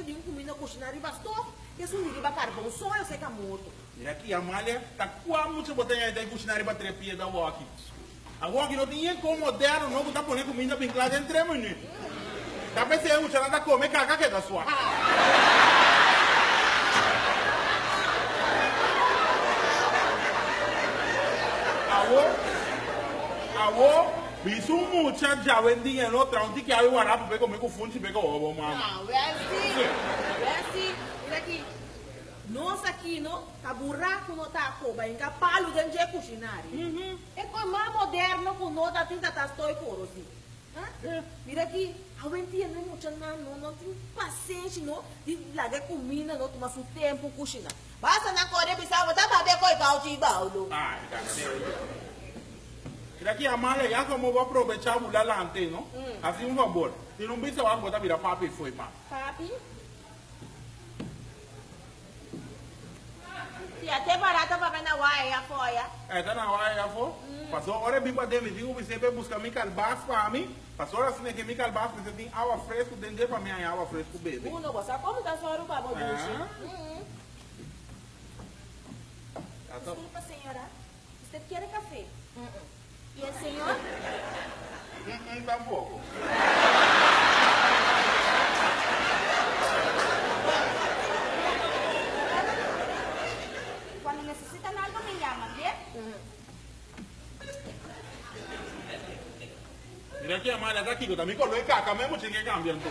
diferensha di un kuminda kushiná riba stof i esun di riba karbon soyo seka morto. Mira aki, Amalia, ta kua mucha bo ta yega ta kushiná riba tre piedra awoki? Awoki no tin yen kon moderno no ku ta pone kuminda bin kla den tre minüt. Ta p'esei e muchanan ta kome kaka keda sua. Awo, awo, bisa un mucha djawendia no traha un tiki awe warapu p'e kome ku funchi p'e koho bo mama. Ah, wèl si, wèl si. Mira aki, nos aki no ta burá ku no ta koba hinka palu den dje kushinari. E kos mas moderno ku no ta tin ta ta stoi koro si. Mira aki, awendia no muchanan no no tin pasenshi no di laga e kuminda no tuma su tempu kushina. Basta nan kore bisa bo ta babia koi kouchi i boulo. Ay, ta serio. Mira aki, Amalia, ya komo bo a probecha bula lante no, hasi un fabor, tin un bisa wak bo ta bira papi fo'i mas. Papi? Si a te barata pa na waya afó ya. E ta na waya afó? Paso ora e bin pa den mi tin ku bis'é pa e buska mi kalbas pa mi. Paso ora asina ke mi kalbas mester tin awa fresku den dje pa mi haña awa fresku bebe. Uno bo sa komo ta sòru pa bo dushi. Disculpa señora, usted quiere café? Y el señor? Tampoco. Cuando necesitan algo me llaman, bien? Mira ki Amalia ta kiko ta mi color e caca me mucha ke cambia anto.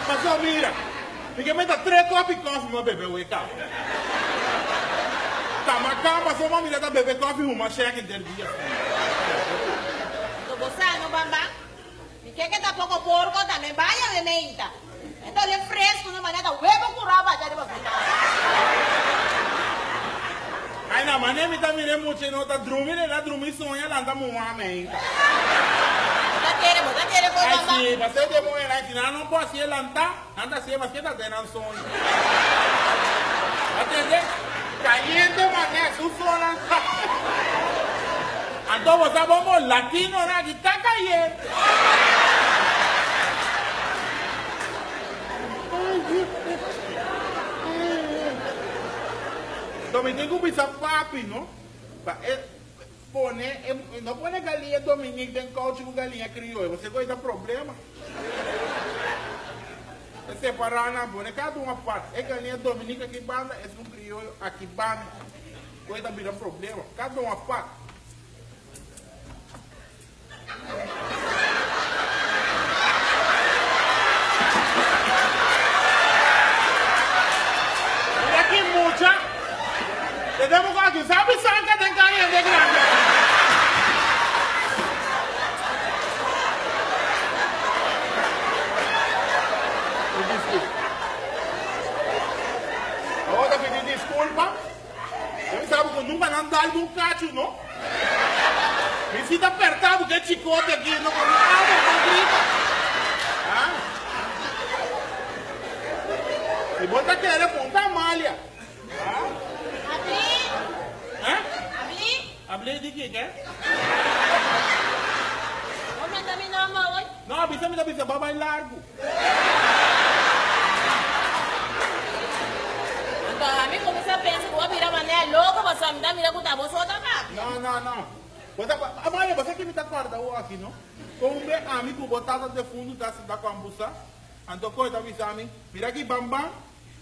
Paso mira, mi ke meta tres kopi kofi mi a bebe awe caba. Tama paso mi a mira ta bebe kofi huma shek henter dia. Anto bo sa no Bamba, mi ke ke ta poko porko tambe baya awe meinta. E ta ole fresco no manera ta webo ku roba aja riba su masa. Ay na mane mi ta mira e mucha no ta drumi le la drumi soña lanta muha meinta. Bo ta kere bo ta kere por Ay bamba. si paseo di e muhernan si nan no por hacié lanta nan ta hacié maske ta den nan soño. Bo a tende? Cayente mane su sonan ta. Anto bo sa bo mo latinonan aki ta cayente. Anto mi tin ku bisa papi no pa e pone e no pone galiña Dominique den kouchi ku galiña krioyo pasobra ku ei ta problema. E separá nan pone kada un apart e galiña Dominique aki banda esun krioyo aki banda ku ei ta bira problema kada un apart. Mira ki mucha. Tenemos ku aki sabi sanka den kaya hende grandi aki. Disculpa. Awor ta pidi disculpa. Bo sabi ku nunka nan dal bo un kachu no. Mi si ta perta bo ke chikote aki no ku mi amo bo grita. Ha? Si bo ta kere punta Amalia. Ha? Abli. Eh? Abli. Abli di kiko? Bo menta mi nomber hoy? No, bisa mi ta bisa babay largu. Anto ami kuminsá pensa ku bo a bira manera loko pasobra mi ta mira ku ta bo so ta papia. No, no, no. Bo ta, Amalia, bo sa ke mi ta kòrda awor aki, no? Kon un be ami ku bo tata defuntu ta sinta kòmbusa, anto koe ta bisa mi, Mira aki, Bamban,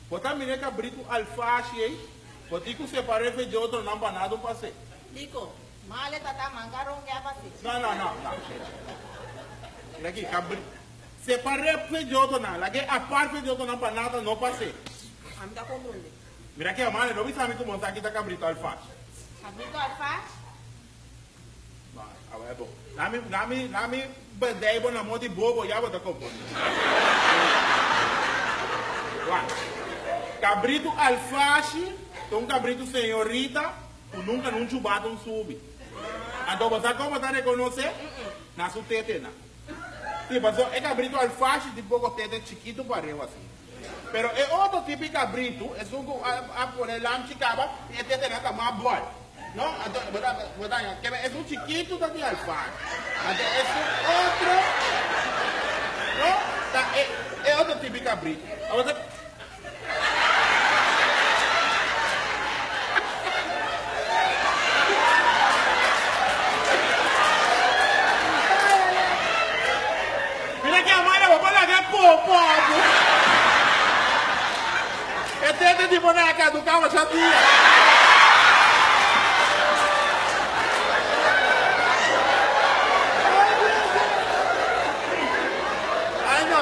bo ta mira e kabritu alfashi ei? Bo tin ku separ'é fe dje otronan pa nada un pas'é. Diko, Male tata manka ronke a pas'é. No, no, no, no. Mira aki, kabri. Separ'é fe dje otronan, lag'é apart fe dje otronan pa nada no pas'é. Ami ta komprondé. Mira ki Amalia, no bisa mi ku bo sa kita kabrito alfash. Kabrito alfash? No, awe bo. Lami, lami, lami bendei bo na mo di bobo, ya bo ta komprondé. Wak. Kabrito alfashi ta un kabrito señorita ku nunka no un chubata un subi. Anto bo sa kon bo ta rekonosé? Na su tetenan. Sí, pasobra e kabrito alfashi tin poko tete chikitu pareu asin. Pero e otro tipo di kabritu, esun ku a pone lamchi kaba, i e tetenan ta mas bòl. No? Anto, bo ta, bo ta haña, kebe esun chikitu ta di alfashi. Anto esun otro, no, ta e, kabritu. Awor ta. Mira ki Amalia bo por laga e popo bo. E tete di bo na kaduká masha dia. Ai no.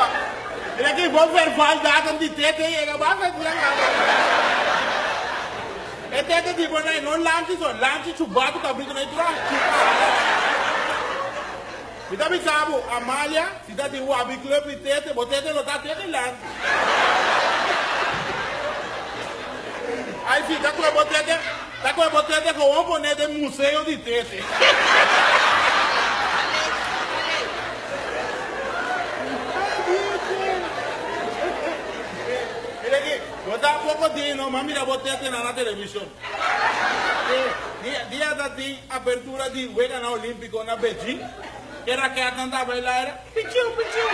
Mira ki bo verval datum di tete yega basta dia kaba. E tete di bo na no lanchi so, lanchi chubatu kabritu na e tura chupa. Mi ta bisa bo, Amalia, si ta di wabi club di tete, bo tete no ta tete lanchi. Ai si, ta koe bo tete, ta koe bo tete gewoon pone den museo di tete. Mira aki, bo ta poko dino, m'a mira bo tetenan na televishon. Dia ta tin apertura di Weganan Olímpiko na Beijing, e raketnan ta bai laira, pichiu, pichiu.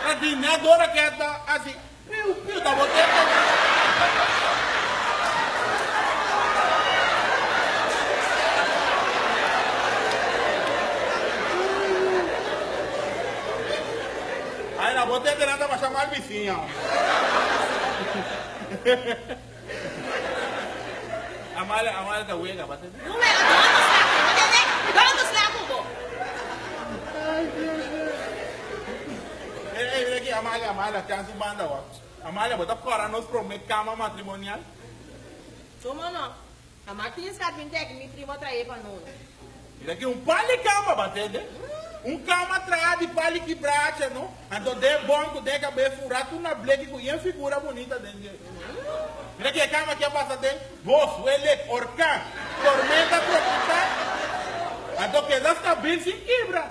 Ta tin net dos raket ta hasi piu, piu, ta bo tete. Ai, na bo tetenan ta basha mal bisiña. Amalia, Amalia ta wega, ba tende? No wega, dona ta slaku, ba tende? Dona ta slaku bo. Ay, Dios mío. Ey, ey, mira aki, Amalia, Amalia, can su banda wak. Amalia, bo ta kora nos prome kama matrimonial? Como no? A Martins Carpinter ki mi primo a trae pa nos. Mira aki un pali kama, ba tende? Un kama traha di pali kibracha, no? Anto den bon ku den kabes furá tur na bleki ku yen figura bunita den dje. Mira ki e kama aki a pasa den bos, welek, orkan, tormenta tropikal. Anto keda stabil sin kibra.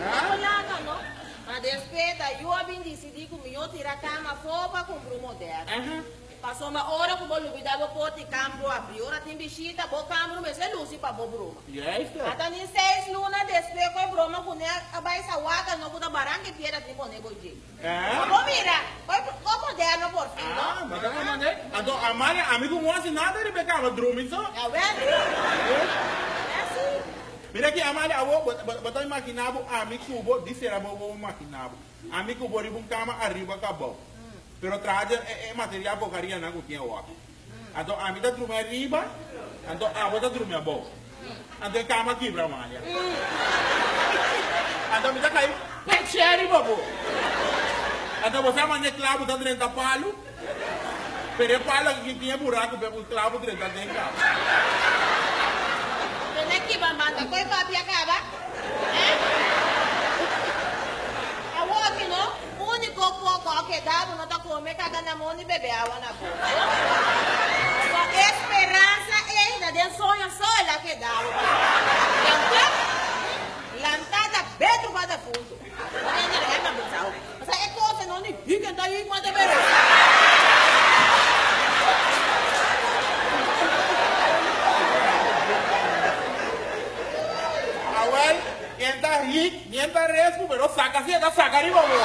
No laga no. Ma despues ta yu a bin disidí ku mihó tira kama afó pa kumpra un moderno. Pasobra ora ku bo lubidá bo poti kambro abrí, ora tin bishita, bo kambro mester lusi pa bo broma. Ata ni seis luna despues ku e broma kuné a bai sawaka no ku ta baranka e piedra tin pone bo dje. Pa bo mira, ko moderno por fin, no? Ah, bo ta komand'é? Anto Amalia, ami ku no hasi nada riba e kama, drumi so. Awel, e si. Mira aki Amalia, awor bo ta imaginá bo ami ku bo, di sera bo bo imaginá bo, ami ku bo riba un kama ariba kabou. Pero traha dje e material porcarianan cu tin awor. Anto ami ta drumi ariba, anto abo ta drumi abou. Anto e cama kibra, Amalia. Anto mi ta cay peche riba bo. Anto bo sa manda e clabu ta drenta palu? Pero e palu aki tin e buracu p'e clabu drenta den caba. Tene kiba manda cu e papia caba? Eh? Awor aki no? Úniko poko a keda bo no ta kome kaga na mon ni bebe awa na boka. Pasobra e speransa ei ta den soño so el a keda bo pa lanta. Lanta ta betru pa defuntu. Bo hende a hèmber bisa bo. Pasobra e kos no ni hiken ta hik mas ta bebe. Awel, ken ta hik? Mien ta respu pero saca si e ta saca riba bo.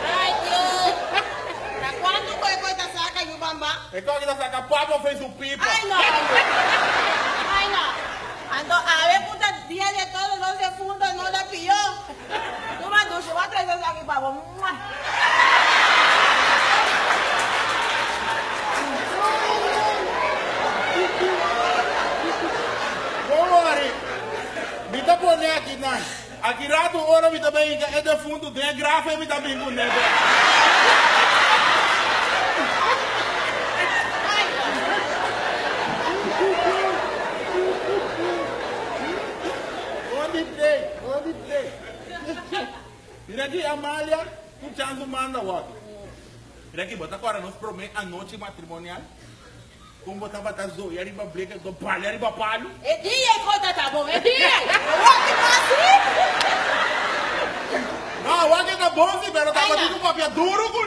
Ay Dios! Ta cuanto cu e coy ta saca yu bamba? E coy ta saca papo fe su pipa. Ay no! Ay no! Anto awe cu ta dia de todos los defuntos no ta pio. Tuma dushi, bo a trae esaki pa bo. Mua! Don't worry, mi ta pone aki nan. Aki rato ora mi ta bin hinka e defuntu den e graf ei mi ta bin ku nebe. Bon di play, bon di play. Mira aki Amalia ku Chanzu manda wak. Mira aki bo ta kòrda nos promé anochi matrimonial? Kon bo tabata zoya riba bleka i balia riba palu? E dia ei kos ta ta bon, e dia ei. Awor ki no asi. No, awor ke ta bon si, pero tabatin ku papia duru ku.